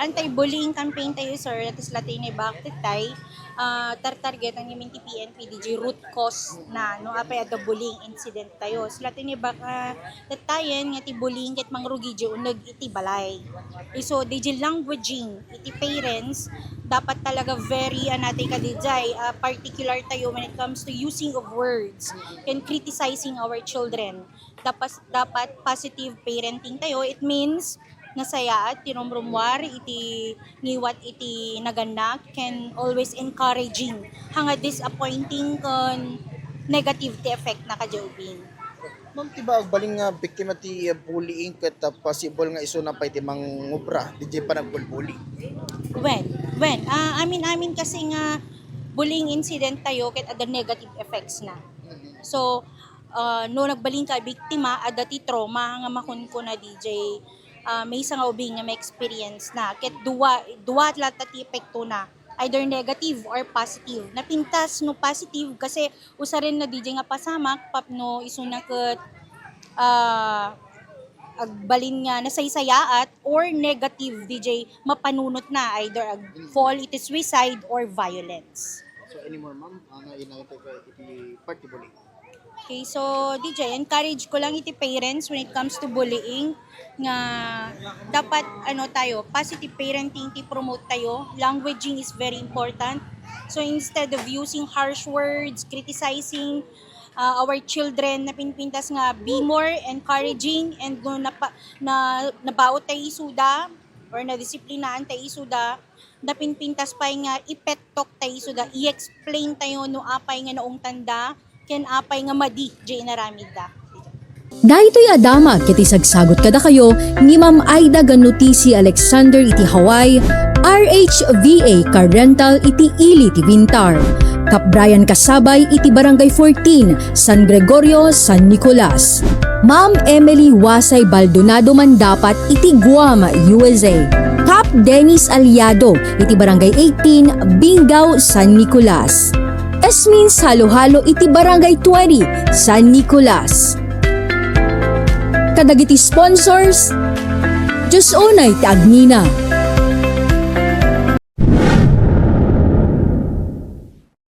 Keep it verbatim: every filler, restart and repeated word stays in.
Anti-bullying campaign tayo, sir, at is Latinibak, tay, ah, tartarget ang M N T P N P D J root cause na, no, apay adda bullying incident tayo. Is Latinibak, ah, datayen nga ti bullying ket mangrugi di uneg iti balay. Isu, di di languaging iti parents, dapat talaga very, ah, natay ka di jay, ah, particular tayo when it comes to using of words and criticizing our children. Dapat, dapat positive parenting tayo. It means, nasayaat ti rumrummuar iti ngiwat iti naganna, can always encouraging. Hanga disappointing ken negative ti effect na kadi ubing. Ma'am, ti ba agbalin nga biktima ti, uh, bullying ket, uh, possible nga isuna pay ti mangubra di panagbubuling? When? When? Ah, amin-amin kasi nga bullying incident tayo ket adda negative effects na. So, ah, no nagbalin ka biktima, adda ti trauma nga makunkuna di jay, ah, maysa nga ubing nga ma-experience na. Ket dua, dua latta ti epekto na, either negative or positive. Napintas no positive kasi usaren na di jay nga pasamak, pap no isuna ket, ah, agbalin nga nasaysayaat, or negative di jay mapanunot na, either ag-fall iti suicide or violence. So anymore, ma'am, ah, nga inangtay ka iti part ti bullying? Okay, so, D J, encourage ko lang iti parents when it comes to bullying nga dapat, ano, tayo, positive parenting ti promote tayo. Languaging is very important. So instead of using harsh words, criticizing, ah, our children, napinpintas nga be more encouraging, and no napa-, na, nabaot tayo isuda or nadisiplinaan tayo isuda, napinpintas pay nga ipet talk tayo isuda, i-explain tayo no apay nga naungtanda ken apay nga madi jay inaramidda. Daytoy a damag ket isagsagut kadakayo ni Ma'am Aida Ganutisi Alexander iti Hawaii, R H V A car rental iti ili ti Vintar. Kap Brian Kasabay iti Barangay fourteen, San Gregorio, San Nicolas. Ma'am Emily Wasay Baldonado Mandapat iti Guam, U S A. Kap Dennis Aliado iti Barangay eighteen, Binggao, San Nicolas. Esmin Saluhalo iti Barangay twenty, San Nicolas. Kadagiti sponsors, Diyos unay ti agnina.